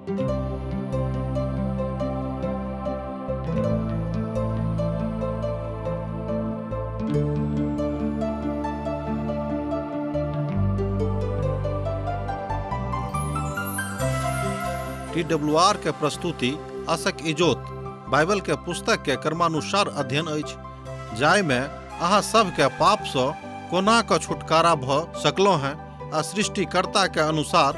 T W R के प्रस्तुति आशक इजोत बाइबल के पुस्तक के क्रमानुसार अध्ययन अछि, जाहिमे अहाँ सबके पापसँ कोना कऽ छुटकारा भऽ सकलहुँ हेँ आ सृष्टिकर्ता के अनुसार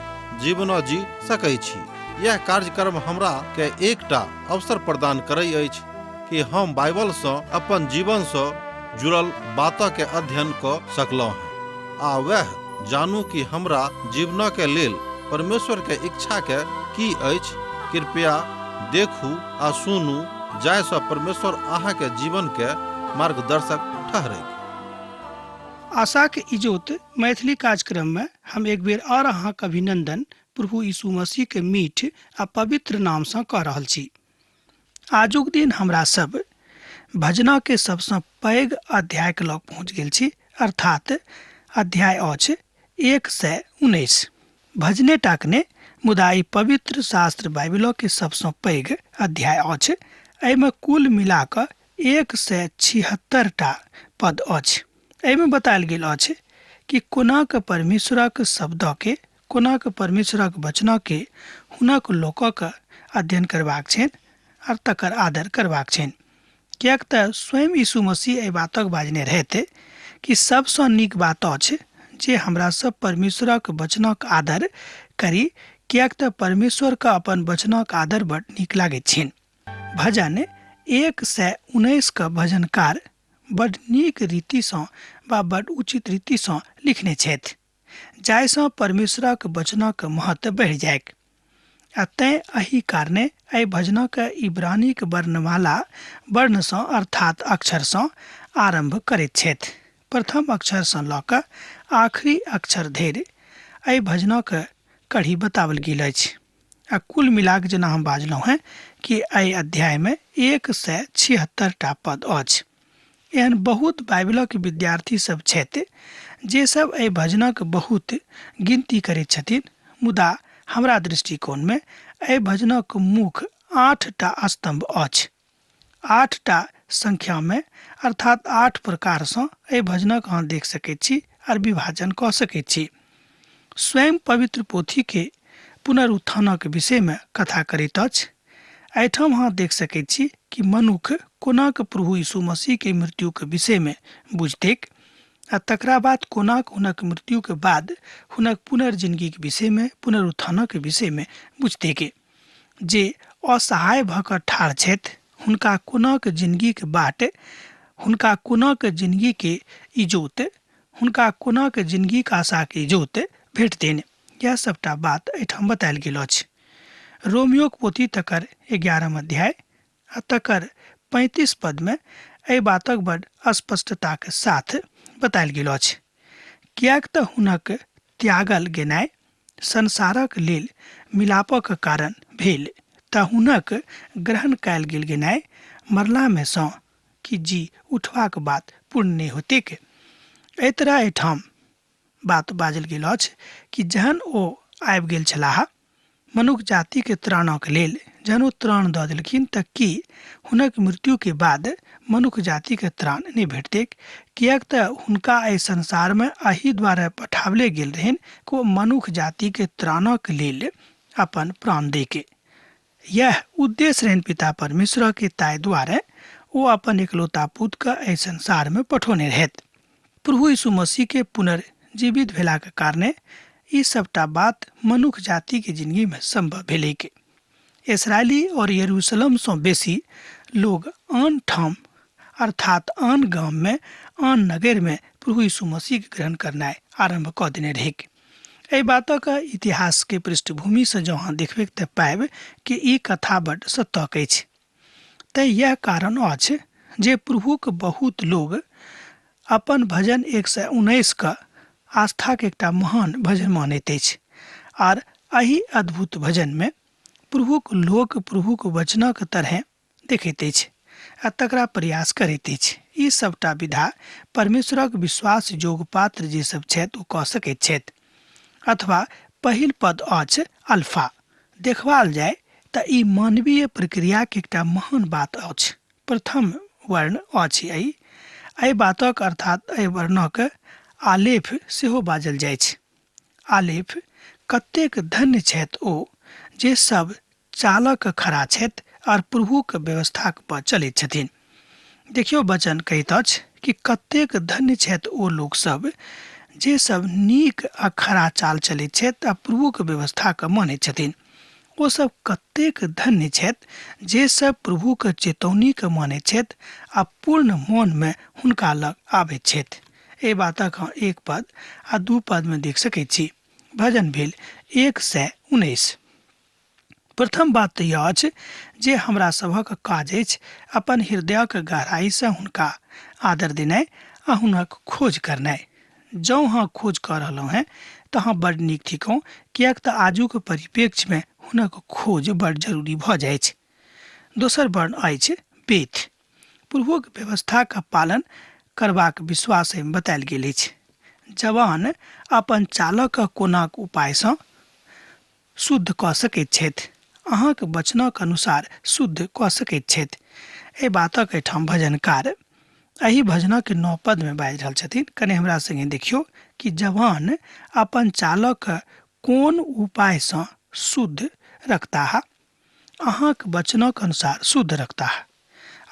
जीवनो जी सकै छी। यह कार्यक्रम हमरा के एकटा अवसर प्रदान करै अछि कि हम बाइबलसँ अपन जीवनसँ जुड़ल बातके अध्ययन कऽ सकलहुँ हेँ आ वएह जानू कि हमरा जीवनके लेल परमेश्वरके इच्छाके की अछि। कृपया देखू आ सुनू जाहिसँ परमेश्वर अहाँके जीवनके मार्गदर्शक ठहरैक। आशाक इजोत मैथिली कार्यक्रम में हम एक बेर और अहाँक अभिनंदन प्रभु यीशु मसीह के मीठ आ पवित्र नाम सँ कऽ रहल छी। आजुक दिन हमरा सब भजना के सबसँ पैघ अध्याय के लग पहुँच गेल छी, अर्थात अध्याय अछि 119। भजने टाक ने, मुदा ई पवित्र शास्त्र बाइबिलो के सबसँ पैघ अध्याय अछि। एहिमे कुल मिला कऽ 176 टा पद अछि। एहिमे बतायल गेल अछि कि कोना कऽ परमेश्वरक शब्दके, कोना कऽ परमेश्वरक वचनके हुनक लोकक अध्ययन करबाक छनि आर तकर आदर करबाक छनि। किएक तऽ स्वयं यीशु मसीह एहि बातक बाजने रहथि कि सबसँ नीक बात अछि जे हमरा सब परमेश्वरक वचनक आदर करी, किएक तऽ परमेश्वरके अपन वचनक आदर बड नीक लागैत छनि। भजन 119 के भजनकार बड नीक रीतिसँ वा बड उचित रीतिसँ लिखने छथि, जाहिसँ परमेश्वरक वचनक महत्व बढ़ि जाइक। आ तैं एहि कारणे एहि भजनक इब्रानीक वर्णमाला वर्णसँ अर्थात अक्षरसँ आरम्भ करैत छथि। प्रथम अक्षरसँ लऽ कऽ आखिरी अक्षर धरि एहि भजनक कड़ी बताओल गेल अछि। आ कुल मिलाकऽ जेना हम बाजलहुँ हेँ कि एहि अध्यायमे 176 टा पद अछि। एहन बहुत बाइबिलक विद्यार्थी सब छथि जे सब एहि भजनक बहुत गिनती करैत छथिन, मुदा हमरा दृष्टिकोणमे एहि भजनक मुख्य 8टा स्तम्भ अछि। 8टा संख्यामे अर्थात 8 प्रकारसँ एहि भजनक अहाँ देख सकैत छी आर विभाजन कऽ सकैत छी। स्वयं पवित्र पोथीके पुनरुत्थानक विषयमे कथा करैत अछि। एहिठाम अहाँ देख सकैत छी कि मनुख कोनाक प्रभु यीशु मसीहके मृत्युके विषयमे बुझतैक आ तकरा बाद कोनाक हुनक मृत्युके बाद हुनक पुनर्जिनगीके विषयमे, पुनरुत्थानक विषयमे बुझतैक। जे असहाय भऽ कऽ ठाढ़ छथि हुनका कोनाक जिनगीके बाट, हुनका कोनाक जिनगीके इजोत, हुनका कोनाक जिनगीक आशाके इजोत भेटतनि, इएह सबटा बात एहिठाम बतायल गेल अछि। रोमियोक पोथी तकर 11 अध्याय आ तकर 35 पदमे एहि बातक बड स्पष्टताक साथ बतायल गेल अछि। किएक तऽ हुनक त्यागल गेनाइ संसारक लेल मिलापक कारण भेल, तऽ हुनक ग्रहण कयल गेल गेनाइ मरलामे सँ कि जी उठबाक बात पूर्ण नहि होयतैक। एहि तरह एहिठाम बात बाजल गेल अछि कि जहन ओ आबि गेल छलाह मनुख जातिके त्राणक लेल, जहन ओ त्राण दऽ देलखिन तऽ की हुनक मृत्युके बाद मनुख जातिके त्राण नहि भेटतैक? किएक तऽ हुनका एहि संसारमे एहि दुआरे पठावले गेल रहनि कि ओ मनुख जातिके त्राणक लेल अपन प्राण दैके। यैह उद्देश्य रहनि पिता परमेश्वरके, ताहि दुआरे ओ अपन एकलौता पुतके एहि संसारमे पठौने रहथि। प्रभु यीशु मसीहके पुनर्जीवित भेलाके कारणे ई सबटा बात मनुख जातिके जिंदगीमे संभव भेलैक। इसराइली और यरूशलेमसँ बेसी लोग आन ठाम अर्थात आन गाममे, आन नगरमे प्रभु यीशु मसीहके ग्रहण करनाइ आरम्भ कऽ देने रहैक। एहि बातक इतिहासके पृष्ठभूमिसँ जँ अहाँ देखबै तऽ पाबि कि ई कथा बड्ड सत्यक अछि। तैँ यैह कारण अछि जे प्रभुक बहुत लोग अपन भजन 119 के आस्थाक एकटा महान भजन मानैत अछि आर एहि अद्भुत भजनमे प्रभुक लोक प्रभुक वचनक तरहें देखैत अछि आ तकरा प्रयास करैत अछि। ई सबटा विधा परमेश्वरक विश्वास जोग पात्र जे सब छथि ओ कऽ सकैत छथि। अथवा पहिल पद अछि अल्फा, देखबाल जाय तऽ ई मानवीय प्रक्रियाके एकटा महान बात अछि। प्रथम वर्ण अछि एहि एहि बातक अर्थात एहि वर्णक आलेफ सेहो बाजल जाइछ। आलेफ कतेक धन्य छथि ओ जे सब चालक खड़ा छथि और प्रभुक व्यवस्थाक पर चलैत छथिन। देखियौ, वचन कहैत अछि कि कतेक धन्य छथि ओ लोक सब जे सब नीक आ खरा चाल चलैत छथि आ प्रभुक व्यवस्थाके मानैत छथिन। ओ सब कतेक धन्य छथि जे सब प्रभुक चेतौनीके मानैत छथि आ पूर्ण मोनमे हुनका लग आबैत छथि। एहि बातक हम 1 पद आ 2 पदमे देख सकैत छी। भजन भेल 119। प्रथम बात तऽ यह अछि जे हमरा सभक काज अछि अपन हृदयक गहराइसँ हुनका आदर देनाइ आ हुनक खोज करनाइ। जँ अहाँ खोज कऽ रहलहुँ हेँ तऽ अहाँ बड्ड नीक थिकहुँ, किएक तऽ आजुक परिप्रेक्ष्यमे हुनक खोज बड्ड जरूरी भऽ जाइछ। दोसर वर्ण अछि बेथ। प्रभुक व्यवस्थाक पालन करबाक विश्वास एहिमे बतायल गेल अछि। जवान अपन चालक कोनाक उपायसँ शुद्ध कऽ सकैत छथि? अहाँक वचनक अनुसार शुद्ध कऽ सकैत छथि। एहि बातक एहिठाम भजनकार एहि भजनक 9 पदमे बाजि रहल छथिन। कने हमरा संगे देखियौ कि जवान अपन चालक कोन उपायसँ शुद्ध रखताह? अहाँक वचनक अनुसार शुद्ध रखताह।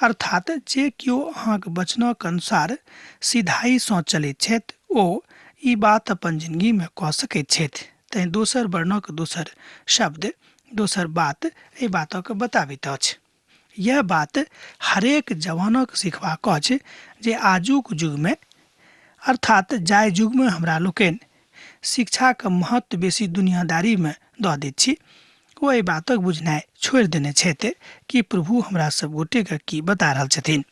अर्थात जे केओ अहाँक वचनक अनुसार सिधाइसँ चलैत छथि ओ ई बात अपन जिनगीमे कऽ सकैत छथि। तैँ दोसर वर्णक दोसर शब्द, दोसर बात एहि बातक बताबैत अछि। यह बात हरेक जवानक सिखबाक अछि जे आजुक युगमे, अर्थात जाहि युगमे हमरा लोकनि शिक्षाके महत्व बेसी दुनियादारीमे दऽ दैत छी, ओ एहि बातक बुझनाइ छोड़ि देने छथि कि प्रभु हमरा सब गोटेके की बता रहल छथिन।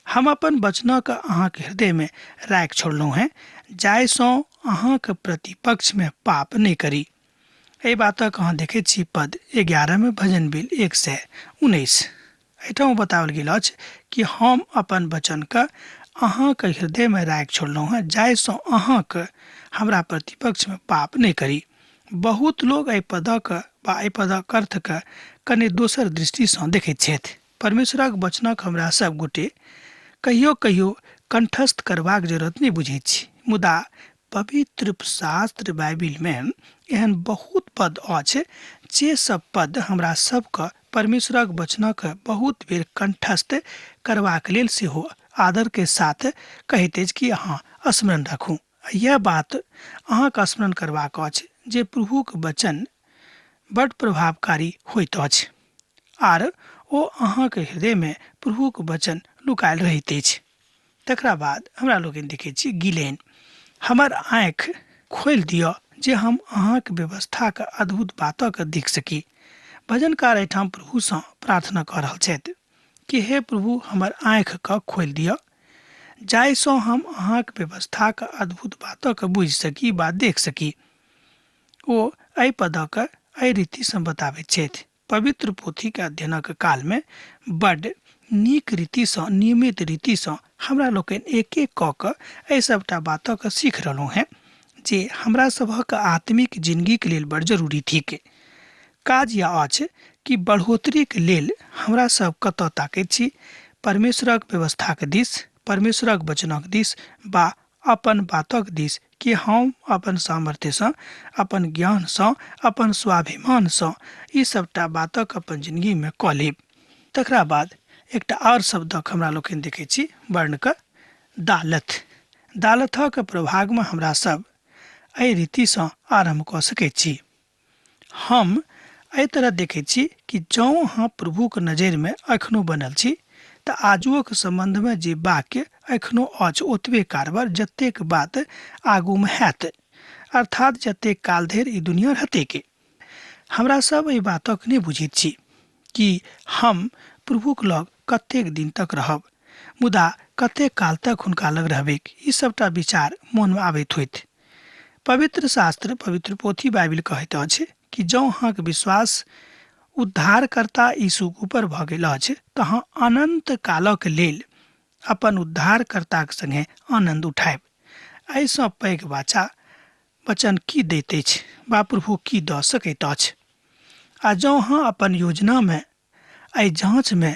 हम अपन वचनक अहाँके हृदयमे राखि छोड़लहुँ हेँ जाहिसँ अहाँके प्रतिपक्षमे पाप नहि करी। एहि बातक अहाँ देखैत छी पद 11 भजन बिल 119। एहिठाम बताओल गेल अछि कि हम अपन वचनके अहाँके हृदयमे राखि छोड़लहुँ हेँ जाहिसँ अहाँके हमरा प्रतिपक्षमे पाप नहि करी। बहुत लोग एहि पदक वा एहि पदक अर्थके कनि दोसर दृष्टिसँ देखैत छथि। परमेश्वरक वचनक हमरा सब गोटे कहियो कहियो कंठस्थ करबाक जरूरत नहि बुझैत छी, मुदा पवित्र शास्त्र बाइबिलमे एहन बहुत पद अछि जे सब पद हमरा सबके परमेश्वरक वचनक बहुत बेर कंठस्थ करबाक लेल सेहो आदर के साथ कहैत अछि कि अहाँ स्मरण राखू। यह बात अहाँके स्मरण करबाक अछि जे प्रभुक वचन बड प्रभावकारी होइत अछि आर ओ अहाँके हृदयमे प्रभुक वचन लुकायल रहैत अछि। तकरा बाद हमरा लोकनि देखैत छी गिलेन। हमर आँखि खोलि दिअ जे हम अहाँके व्यवस्थाके अद्भुत बातक देख सकी। भजनकार एहिठाम प्रभुसँ प्रार्थना कऽ रहल छथि कि हे प्रभु, हमर आँखिके खोलि दिअ जाहिसँ हम अहाँके व्यवस्थाके अद्भुत बातक बुझि सकी वा देख सकी। ओ एहि पदक एहि रीतिसँ बताबैत छथि। पवित्र पोथीके अध्ययनक कालमे बड्ड नीक रीतिसँ, नियमित रीतिसँ हमरा लोकनि एक एक कऽ कऽ एहि सबटा बातक सीख रहलहुँ हेँ जे हमरा सभक आत्मिक जिनगीके लेल बड़ जरूरी थिक। काज यह अछि कि बढ़ोतरीके लेल हमरा सब कतऽ ताकैत छी? परमेश्वरक व्यवस्थाके दिस, परमेश्वरक वचनक दिस वा अपन बातक दिस कि हम अपन सामर्थ्यसँ, अपन ज्ञानसँ, अपन स्वाभिमानसँ ई सबटा बातक अपन जिनगीमे कऽ लेब। तकरा बाद एकटा आओर शब्दक हमरा लोकनि देखै छी वर्णके दालथ। दालथक प्रभागमे हमरा सब एहि रीतिसँ आरम्भ कऽ सकैत छी। हम एहि तरह देखैत छी कि जँ अहाँ प्रभुक नजरिमे एखनो बनल छी तऽ आजुओक सम्बन्धमे जे वाक्य एखनो अछि ओतबे कारगर जतेक बात आगूमे हैत, अर्थात जतेक काल धरि ई दुनिया रहतैक। हमरा सब एहि बातक नहि बुझैत छी कि हम प्रभुक लग कतेक दिन तक रहब, मुदा कतेक काल तक हुनका लग रहबैक, ई सबटा विचार मोनमे आबैत होइत। पवित्र शास्त्र, पवित्र पोथी बाइबिल कहैत अछि कि जँ अहाँके विश्वास उद्धारकर्ता यीशुक ऊपर भऽ गेल अछि तऽ अहाँ अनन्त कालक लेल अपन उद्धारकर्ताक संगे आनन्द उठायब। एहिसँ पैघ वाचा वचन की दैत अछि वा प्रभु की दऽ सकैत अछि? आ जँ अहाँ अपन योजनामे एहि जाँचमे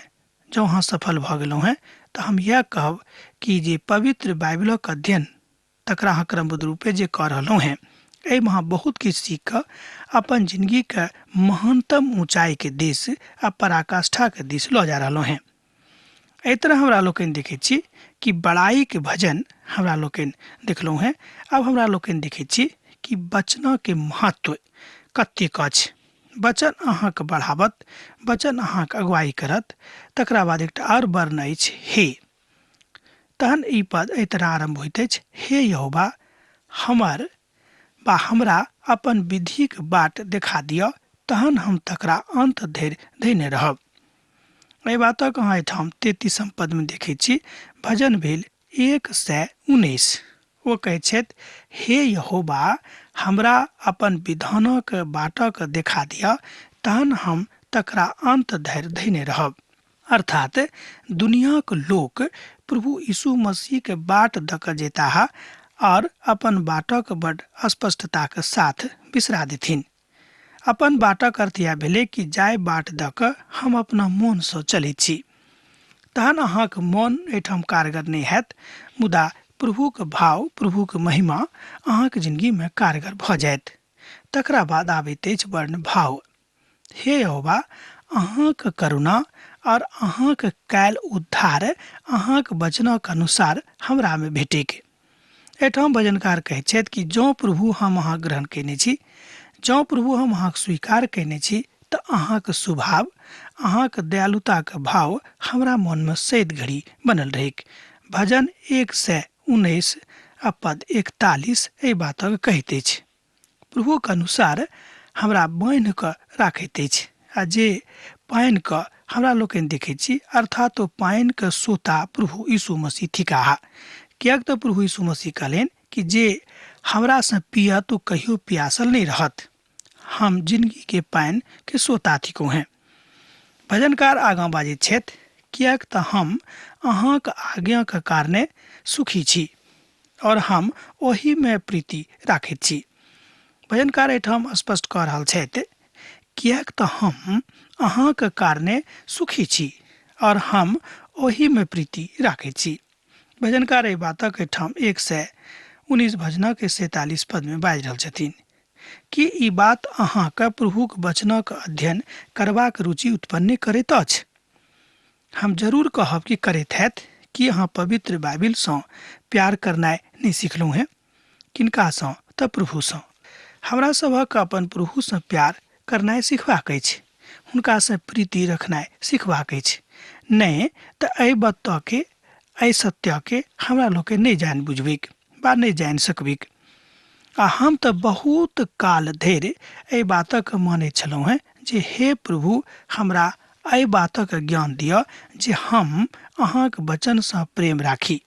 जँ अहाँ सफल भऽ गेलहुँ हेँ तऽ हम इएह कहब कि जे पवित्र बाइबिलक अध्ययन तकरा अहाँ क्रमबद्ध रूपे जे कऽ रहलहुँ हेँ, एहिमे अहाँ बहुत किछु सीख कऽ अपन जिनगीके महानतम ऊँचाइके दिस आ पराकाष्ठाके दिस लऽ जा रहलहुँ हेँ। एहि तरह हमरा लोकनि देखैत छी कि बड़ाइके भजन हमरा लोकनि देखलहुँ हेँ। आब हमरा लोकनि देखैत छी कि वचनके महत्व कतेक अछि। वचन अहाँके बढ़ावत, वचन अहाँके अगुवाई करत। तकरा बाद एकटा आओर वर्ण अछि हे। तहन ई पद एहि तरह आरम्भ होइत अछि, हे यहोवा हमर बा हमरा अपन विधिक बाट देखा दिअ, तहन हम तकरा अन्त धरि धयने रहब। एहि बातक अहाँ एहिठाम 33 पदमे देखैत छी। भजन भेल 119। ओ कहैत छथि, हे यहोवा हमरा अपन विधानक बाटक देखा दिअ, तहन हम तकरा अन्त धरि धयने रहब। अर्थात दुनियाक लोक प्रभु यीशु मसीहके बाट दऽ कऽ जेताह आओर अपन बाटक बड स्पष्टताक साथ बिसरा देथिन। अपन बाटक अर्थ इएह भेलै कि जाहि बाट दऽ कऽ हम अपना मोनसँ चलैत छी, तहन अहाँक मोन एहिठाम कारगर नहि हैत, मुदा प्रभुक भाव, प्रभुक महिमा अहाँक जिनगीमे कारगर भऽ जायत। तकरा बाद आबैत अछि वर्ण भाव। हे यहोवा अहाँक करुणा और अहाँक कैल उद्धार अहाँक वचनक अनुसार हमरामे भेटैक। एहिठाम भजनकार कहैत छथि कि जँ प्रभु हम अहाँ ग्रहण कयने छी, जँ प्रभु हम अहाँक स्वीकार कयने छी, तऽ अहाँक स्वभाव, अहाँक दयालुताक भाव हमरा मोनमे सैद घड़ी बनल रहैक। भजन 119 आ पद 41 एहि बातक कहैत अछि। प्रभुक अनुसार हमरा बान्हि कऽ राखैत अछि आ जे पानिके हमरा लोकनि देखैत छी, अर्थात ओ पानिके सोता प्रभु यीशु मसीह थिकाह। किएक तऽ प्रभु यीशु मसीह कहलनि कि जे हमरासँ पियत ओ कहियो प्यासल नहि रहत। हम जिनगीके पानिके सोता थिकहुँ हेँ। भजनकार आगाँ बाजैत छथि, किएक तऽ हम अहाँक आज्ञाके कारणे सुखी छी और हम ओहिमे प्रीति राखैत छी। भजनकार एहिठाम स्पष्ट कऽ रहल छथि, किएक तऽ हम अहाँक कारणे सुखी छी और हम ओहिमे प्रीति राखैत छी। भजनकार एहि बातक एहिठाम 119 भजनक 47 पदमे बाजि रहल छथिन। की ई बात अहाँके प्रभुक वचनक अध्ययन करबाक रुचि उत्पन्न करैत अछि? हम जरूर कहब कि करैत हैत। कि अहाँ पवित्र बाइबिलसँ प्यार करनाइ नहि सिखलहुँ हेँ? किनकासँ? तऽ प्रभुसँ। हमरा सभक अपन प्रभुसँ प्यार करनाइ सिखबाक अछि, हुनकासँ प्रीति रखनाइ सिखबाक अछि। नहि तऽ एहि बत्तके, एहि सत्यके हमरा लोकनि नहि जानि बुझबैक बा नहि जानि सकबैक। आ हम तऽ बहुत काल धरि एहि बातक मानैत छलहुँ हेँ जे हे प्रभु हमरा एहि बातक ज्ञान दिअ जे हम अहाँक वचनसँ प्रेम राखी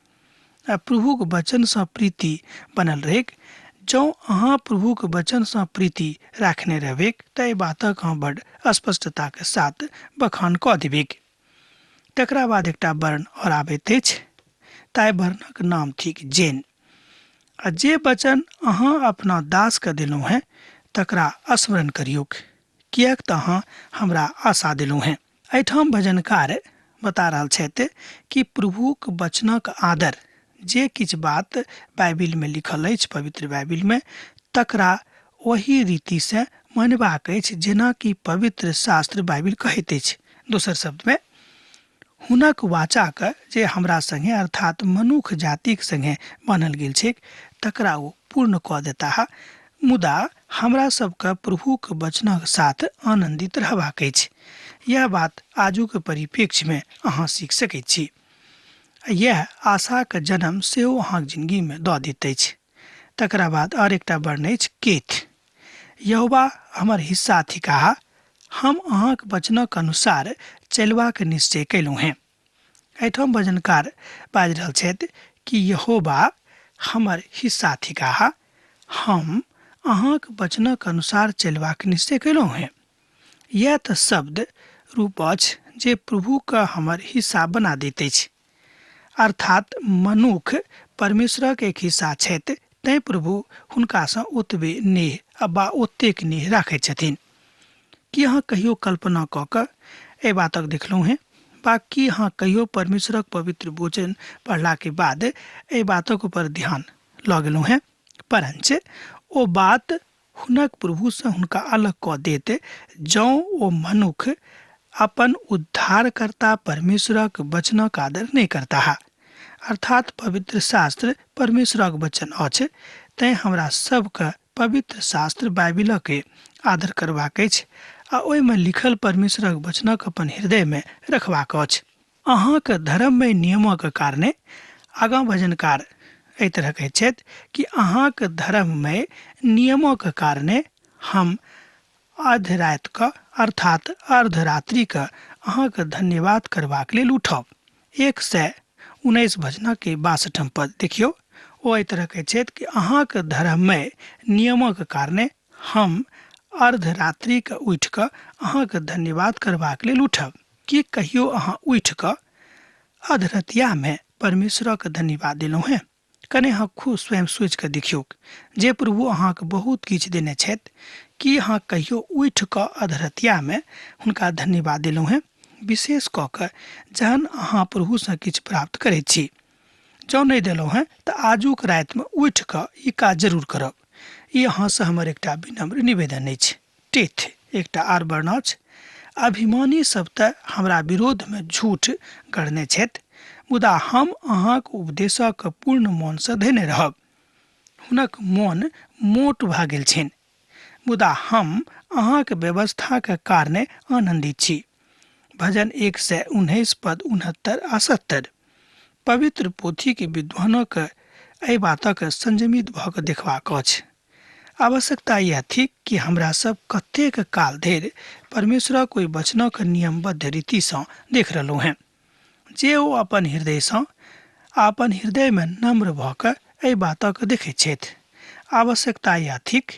आ प्रभुक वचनसँ प्रीति बनल रहैक। जँ अहाँ प्रभुक वचनसँ प्रीति राखने रहबैक तऽ एहि बातक अहाँ बड स्पष्टताक साथ बखान कऽ देबैक। तकरा बाद एकटा वर्ण आओर आबैत अछि, ताहि वर्णक नाम थिक जेन। आ जे वचन अहाँ अपना दासके देलहुँ हेँ तकरा स्मरण करियौक, किएक तऽ अहाँ हमरा आशा देलहुँ हेँ। एहिठाम भजनकार बता रहल छथि कि प्रभुक वचनक आदर, जे किछु बात बाइबिलमे लिखल अछि, पवित्र बाइबिलमे, तकरा ओही रीतिसँ मानबाक अछि जेना कि पवित्र शास्त्र बाइबिल कहैत अछि। दोसर शब्दमे हुनक वाचाके जे हमरा सङ्गे अर्थात मनुख जातिक सङ्गे बान्हल गेल छैक तकरा ओ पूर्ण कऽ देताह। मुदा हमरा सबके प्रभुक वचनक साथ आनन्दित रहबाक अछि। यैह बात आजुक परिप्रेक्ष्यमे अहाँ सीख सकैत छी। यैह आशाक जन्म सेहो अहाँक जिनगीमे दऽ दैत अछि। तकरा बाद आओर एकटा वर्ण अछि केथ। यहोवा हमर हिस्सा थिकाह, हम अहाँक वचनक अनुसार चलबाक निश्चय कयलहुँ हेँ। एहिठाम भजनकार बाजि रहल छथि कि यहोवा हमर हिस्सा थिकाह, हम अहाँक वचनक अनुसार चलबाक निश्चय कयलहुँ हेँ। यैह तऽ शब्द रूप अछि जे प्रभुके हमर हिस्सा बना दैत अछि। अर्थात मनुख परमेश्वरक एक हिस्सा छथि, तैँ प्रभु हुनकासँ ओतबे नेह वा ओतेक नेह राखैत छथिन। की अहाँ कहियो कल्पना कऽ कऽ एहि बातक देखलहुँ हेँ, बा की अहाँ कहियो परमेश्वरक पवित्र वचन पढ़लाके बाद एहि बातक ऊपर ध्यान लऽ गेलहुँ हेँ? परञ्च ओ बात हुनक प्रभुसँ हुनका अलग कऽ देत जँ ओ मनुख अपन उद्धारकर्ता परमेश्वरक वचनक आदर नहि करताह। अर्थात पवित्र शास्त्र परमेश्वरक वचन अछि, तेँ हमरा सबके पवित्र शास्त्र बाइबिलके आदर करबाक अछि आ ओहिमे लिखल परमेश्वरक वचनक अपन हृदयमे रखबाक अछि। अहाँके धर्ममय नियमक कारणे आगाँ भजनकार एहि तरह कहैत छथि कि अहाँके धर्ममय नियमक कारणे हम आध रातिके अर्थात अर्धरात्रिके अहाँके धन्यवाद करबाक लेल उठब। 119 भजनके 62 पद देखियौ, ओ एहि तरह कहैत छथि कि अहाँके धर्ममय नियमक कारणे हम अर्धरात्रिके उठि कऽ अहाँके धन्यवाद करबाक लेल उठब। की कहियो अहाँ उठि कऽ अधरतियामे परमेश्वरक धन्यवाद देलहुँ हेँ? कने अहाँ खूब स्वयं सोचि कऽ देखियौक जे प्रभु अहाँके बहुत किछु देने छथि। की अहाँ कहियो उठि कऽ अधरतियामे हुनका धन्यवाद देलहुँ हेँ? विशेष कऽ कऽ जहन अहाँ प्रभुसँ किछु प्राप्त करैत छी। जँ नहि देलहुँ हेँ तऽ आजुक रातिमे उठि कऽ ई काज जरूर करब। ई अहाँसँ हमर एकटा विनम्र निवेदन अछि। टेथ एकटा आर वर्ण अछि। अभिमानी सब तऽ हमरा विरोधमे झूठ गढ़ने छथि, मुदा हम अहाँक उपदेशक पूर्ण मोनसँ धेने रहब। हुनक मोन मोट भऽ गेल छनि, मुदा हम अहाँक व्यवस्थाक कारणे आनन्दित छी। भजन 119 पद 69 आ 70। पवित्र पोथीके विद्वानक एहि बातक संयमित भऽ कऽ देखबाक अछि। आवश्यकता यैह थिक कि हमरा सब कतेक काल धरि परमेश्वरक ओहि वचनक नियमबद्ध रीतिसँ देख रहलहुँ हेँ जे ओ अपन हृदयसँ आ अपन हृदयमे नम्र भऽ कऽ एहि बातक देखैत छथि। आवश्यकता यैह थिक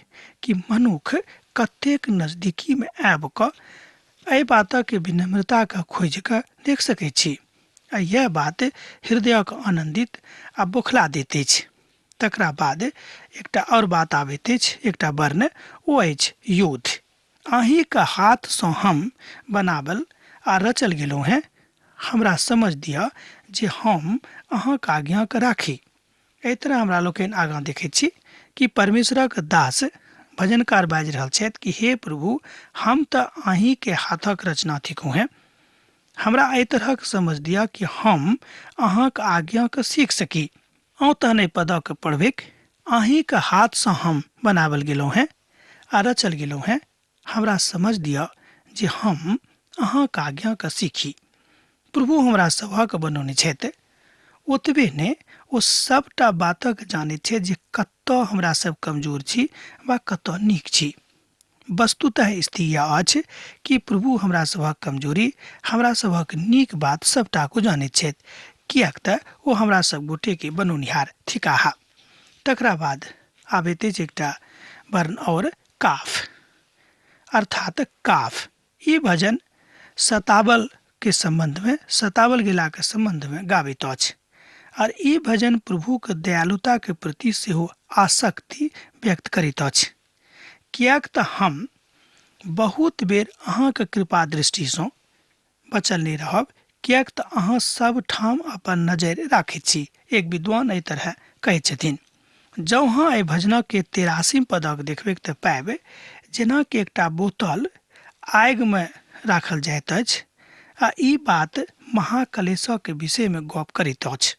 कि मनुख कतेक नजदीकीमे आबि कऽ एहि बातक विनम्रताके खोजि कऽ देख सकैत छी आ यैह बात हृदयक आनन्दित आ बौखला दैत अछि। तकरा बाद एकटा आओर बात आबैत अछि, एकटा वर्ण, ओ अछि योध। अहीँक हाथसँ हम बनाबल आ रचल गेलहुँ हेँ, हमरा समझ दिअ जे हम अहाँक आज्ञाकेँ राखी। एहि तरह हमरा लोकनि आगाँ देखैत छी कि परमेश्वरक दास भजनकार बाजि रहल छथि कि हे प्रभु, हम तऽ अहीँके हाथक रचना थिकहुँ हेँ, हमरा एहि तरहक समझ दिअ कि हम अहाँक आज्ञाकेँ सीख सकी। आउ तहन एहि पदक पढ़बैक, अहीँक हाथसँ हम बनाओल गेलहुँ हेँ आ रचल गेलहुँ हेँ, हमरा समझ दिअ जे हम अहाँक आज्ञाकेँ सीखी। प्रभु हमरा सभक बनौने छथि, ओतबे नहि, ओ सभटा बातक जानैत छथि जे कतऽ हमरा सब कमजोर छी वा कतऽ नीक छी। वस्तुतः स्थिति यैह अछि कि प्रभु हमरा सभक कमजोरी, हमरा सभक नीक बात सभटा को जानैत छथि, किएक तऽ ओ हमरा सब गोटेके बनौनिहार थिकाह। तकरा बाद आबैत अछि एकटा वर्ण आओर काफ, अर्थात काफ। ई भजन सतावल के सम्बन्धमे, सतावल गेलाके सम्बन्धमे गाबैत अछि आर ई भजन प्रभुके दयालुताके प्रति सेहो आसक्ति व्यक्त करैत अछि, किएक तऽ हम बहुत बेर अहाँके कृपा दृष्टिसँ बचल नहि रहब, किएक तऽ अहाँ सब ठाम अपन नजरि राखैत छी। एक विद्वान एहि तरह कहैत छथिन। जँ अहाँ एहि भजनके 83 पदक देखबैक तऽ पाबि जेनाकि एकटा बोतल आगिमे राखल जाइत अछि आ ई बात महाकलेशक विषयमे गप करैत अछि।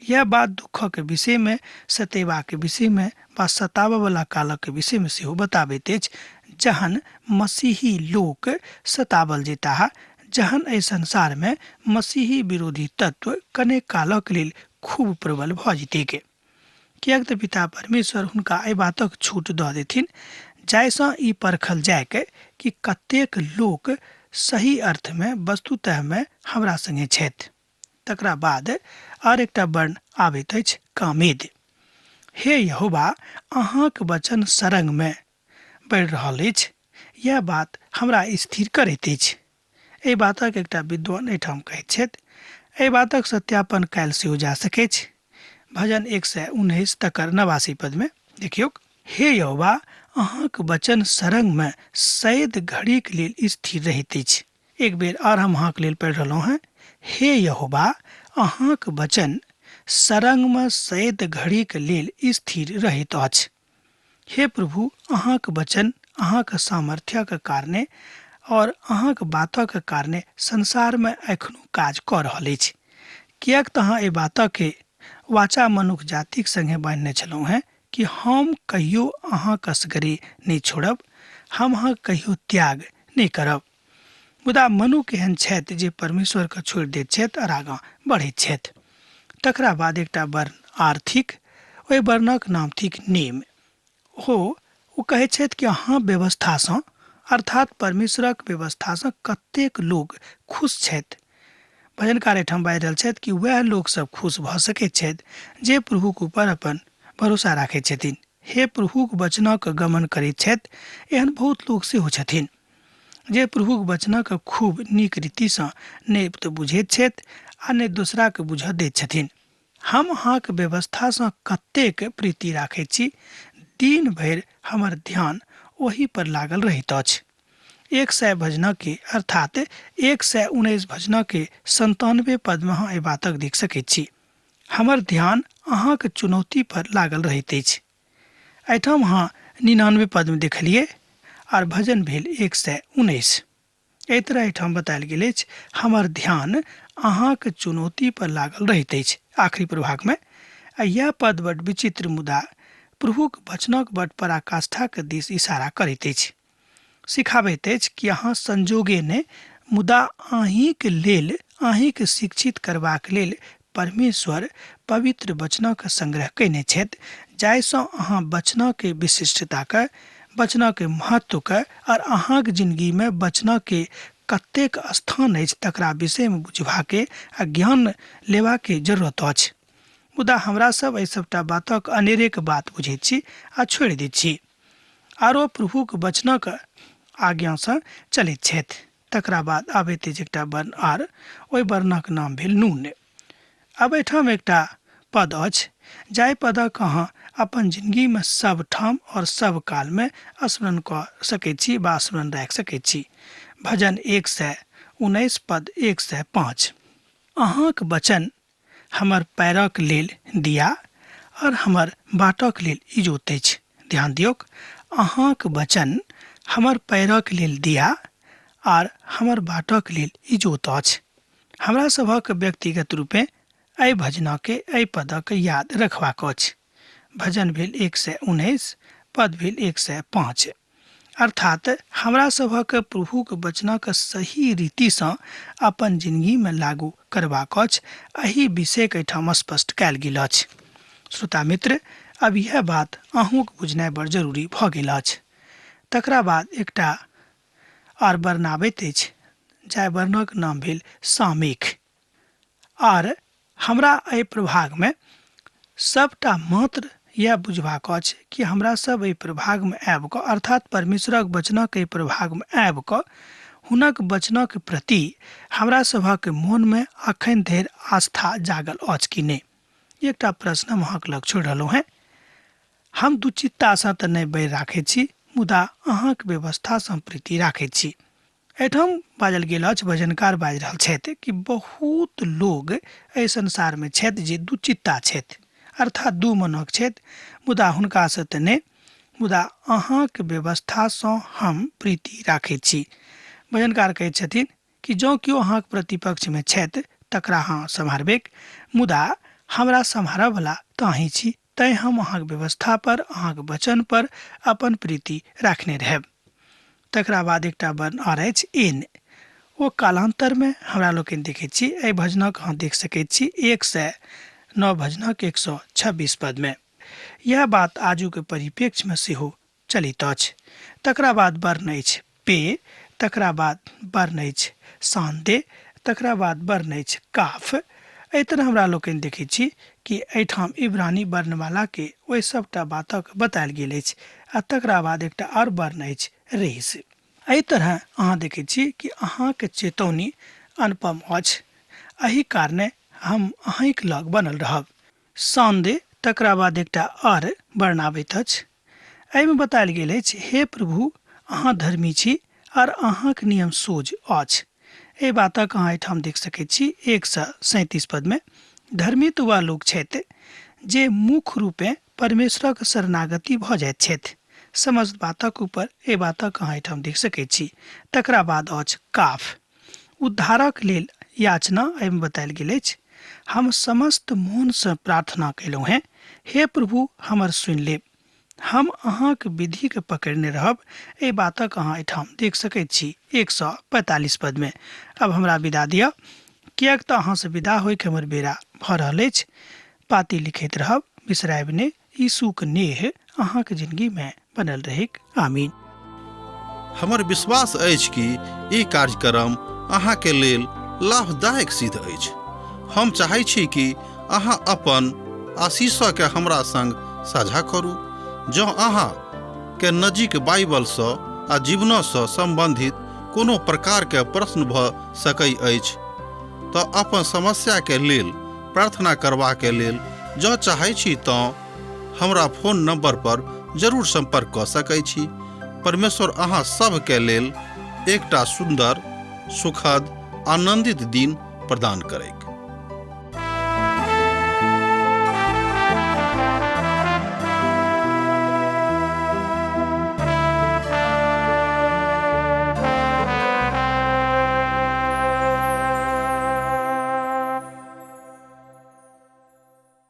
यैह बात दुःखक विषयमे, सतेबाक विषयमे वा सताबयवला कालक विषयमे सेहो बताबैत अछि जहन मसीही लोक सताबल जेताह, जहन एहि संसारमे मसीही विरोधी तत्व कने कालक लेल खूब प्रबल भऽ जेतैक। किएक तऽ पिता परमेश्वर हुनका एहि बातक छूट दऽ देथिन जाहिसँ ई परखल जाइक कि कतेक लोक सही अर्थमे वस्तुतःमे हमरा संगे छथि। तकरा बाद आर एकटा वर्ण आबैत अछि कामेद। हे यहोवा, अहाँक वचन सरंगमे बढ़ि रहल अछि, यैह बात हमरा स्थिर करैत अछि। एहि बातक एकटा विद्वान एहिठाम कहैत छथि। एहि बातक सत्यापन कयल सेहो जा सकैछ। भजन 119 तकर 89 पदमे देखियौक, हे यहोवा, अहाँक वचन सरंगमे सैद घड़ीक लेल स्थिर रहैत अछि। एक बेर आर हम अहाँक लेल पढ़ि रहलहुँ हेँ। हे यहोवा, अहाँक वचन सरंगमे सैद घड़ीक लेल स्थिर रहैत अछि। हे प्रभु, अहाँक वचन अहाँक सामर्थ्यक कारणे और अहाँक बातक कारणे संसारमे एखनो काज कऽ रहल अछि, किएक तऽ अहाँ एहि बातके वाचा मनुख जातिक संगे बान्हने छलहुँ हेँ कि हम कहियो अहाँक असगरे नहि छोड़ब, हम अहाँक कहियो त्याग नहि करब। मुदा मनुख एहन छथि जे परमेश्वरके छोड़ि दैत छथि आओर आगाँ बढ़ैत छथि। तकरा बाद एकटा वर्ण आर थिक, ओहि वर्णक नाम थिक नेम। ओ ओ कहैत छथि कि अहाँ व्यवस्थासँ अर्थात परमेश्वरक व्यवस्थासँ कतेक लोक खुश छथि। भजनकार एहिठाम बाजि रहल छथि कि वएह लोकसभ खुश भऽ सकैत छथि जे प्रभुक ऊपर अपन भरोसा राखैत छथिन। हे प्रभुक वचनक गमन करैत छथि, एहन बहुत लोक सेहो छथिन जे प्रभुक वचनक खूब नीक रीतिसँ नहि तऽ बुझैत छथि आ नहि दोसराके बुझऽ दैत छथिन। हम अहाँक व्यवस्थासँ कतेक प्रीति राखैत छी, दिन भरि हमर ध्यान ओही पर लागल रहैत अछि। 100 भजनके अर्थात 119 भजनके 97 पदमे अहाँ एहि बातक देख सकैत छी। हमर ध्यान अहाँक चुनौती पर लागल रहैत अछि। एहिठाम अहाँ 99 पदमे देखलियै आर भजन भेल 119। एहि तरह एहिठाम बतायल गेल अछि, हमर ध्यान अहाँक चुनौती पर लागल रहैत अछि। आखिरी प्रभागमे आ यैह पद बड विचित्र मुदा प्रभुक वचनक बड पराकाष्ठाक दिस इशारा करैत अछि। सिखाबैत अछि कि अहाँ संजोगे नहि मुदा अहींक लेल, अहींक शिक्षित करबाक लेल परमेश्वर पवित्र वचनक संग्रह कयने छथि, जाहिसँ अहाँ वचनक विशिष्टताके, वचनक महत्वके आओर अहाँक जिनगीमे वचनके कतेक स्थान अछि तकरा विषयमे बुझबाके आ ज्ञान लेबाके जरूरत अछि। मुदा हमरा सब एहि सबटा बातक अनेरेके बात बुझैत छी आ छोड़ि दैत छी। आरो प्रभुक वचनक आज्ञासँ चलैत छथि। तकरा बाद आबैत अछि एकटा वर्ण आर, ओहि वर्णक नाम भेल नून। आब एहिठाम एकटा पद अछि जाहि पदक अहाँ अपन जिनगीमे सब ठाम और सब कालमे स्मरण कऽ सकैत छी वा स्मरण राखि सकैत छी। भजन 119 पद 105। अहाँक वचन हमर पैरक लेल दिया और हमर बाटक लेल इजोत अछि। ध्यान दियौक, अहाँक वचन हमर पैरक लेल दिया आर हमर बाटक लेल इजोत अछि। हमरा सभक व्यक्तिगत रूपेँ एहि भजनके, एहि पदक याद रखबाक अछि। भजन भेल 119, पद भेल 105। अर्थात हमरा सभक प्रभुक वचनक सही रीतिसँ अपन जिनगीमे लागू करबाक अछि। एहि विषयके एहिठाम स्पष्ट कयल गेल अछि। श्रोता मित्र, अब इएह बात अहूँक बुझनाइ बड़ जरूरी भऽ गेल अछि। तकरा बाद एकटा आर वर्ण आबैत अछि जाहि वर्णक नाम भेल सामेख। आर हमरा एहि प्रभागमे सबटा मात्र इएह बुझबाक अछि कि हमरा सब एहि प्रभागमे आबि कऽ अर्थात परमेश्वरक वचनक एहि प्रभागमे आबि कऽ हुनक वचनक प्रति हमरा सभक मोनमे अखन धरि आस्था जागल अछि कि नहि। एकटा प्रश्न हम अहाँक लग छोड़ि रहलहुँ हेँ। हम दुचित्तासँ तऽ नहि बैर राखैत छी, मुदा अहाँक व्यवस्थासँ हम प्रीति राखैत छी। एहिठाम बाजल गेल अछि, भजनकार बाजि रहल छथि कि बहुत लोग एहि संसारमे छथि जे दुचित्ता छथि, अर्थात दू मनक छथि, मुदा हुनकासँ तऽ नहि, मुदा अहाँक व्यवस्थासँ हम प्रीति राखैत छी। भजनकार कहैत छथिन कि जँ केओ अहाँक प्रतिपक्षमे छथि तकरा अहाँ सम्हारबैक, मुदा हमरा सम्हारऽवला तऽ अहीं छी, तैँ हम अहाँक व्यवस्था पर, अहाँक वचन पर अपन प्रीति राखने रहब। तकरा बाद एकटा वर्ण आर अछि एन। ओ कालान्तरमे हमरा लोकनि देखैत छी। एहि भजनक अहाँ देख सकैत छी 109 भजनक 126 पदमे। इएह बात आजुक परिप्रेक्ष्यमे सेहो चलैत अछि। तकरा बाद वर्ण अछि पे, तकरा बाद वर्ण अछि सान्दे, तकरा बाद वर्ण अछि काफ। एहि तरह हमरा लोकनि देखैत छी कि एहिठाम इब्रानी वर्णमालाके ओहि सभटा बातक बतायल गेल अछि आ तकरा बाद एकटा आओर वर्ण अछि रेस। एहि तरह अहाँ देखैत छी कि अहाँके चेतौनी अनुपम अछि, एहि कारणे हम अहीँक लग बनल रहब। सान्दे, तकरा बाद एकटा आर वर्ण आबैत अछि एहिमे बतायल गेल अछि, हे प्रभु, अहाँ धर्मी छी आर अहाँक नियम सोझ अछि। एहि बातक अहाँ एहिठाम देख सकैत छी 137 पदमे। धर्मी तऽ वएह लोक छथि जे मुख्य रूपेँ परमेश्वरक शरणागति भऽ जाइत छथि। समस्त बातक ऊपर एहि बातक अहाँ एहिठाम देख सकैत छी। तकरा बाद अछि काफ, उद्धारक लेल याचना। एहिमे बतायल गेल अछि, हम समस्त मोनसँ प्रार्थना कयलहुँ हेँ, हे प्रभु, हमर सुनि लेब, हम अहाँक विधिके पकड़ने रहब। एहि बातक अहाँ एहिठाम देख सकैत छी 145 पदमे। आब हमरा विदा दिअ, किएक तऽ अहाँसँ विदा होइके हमर बेरा भऽ रहल अछि। पाती लिखैत रहब, बिसरायब नहि। यीशुक नेह अहाँक जिंदगीमे बनल रहैक। आमीन। हमर विश्वास अछि कि ई कार्यक्रम अहाँके लेल लाभदायक सिद्ध अछि। हम चाहै छी कि अहाँ अपन आशीषके हमरा संग साझा करू। जँ अहाँ के नजीक बाइबलसँ आ जीवनसँ सम्बन्धित कोनो प्रकारके प्रश्न भऽ सकै अछि तऽ अपन समस्याके लेल प्रार्थना करबाके लेल जँ चाहै छी तँ हमरा फोन नंबर पर जरूर संपर्क कऽ सकै छी। परमेश्वर अहाँ सभके लेल एकटा सुन्दर, सुखद, आनंदित दिन प्रदान करैक।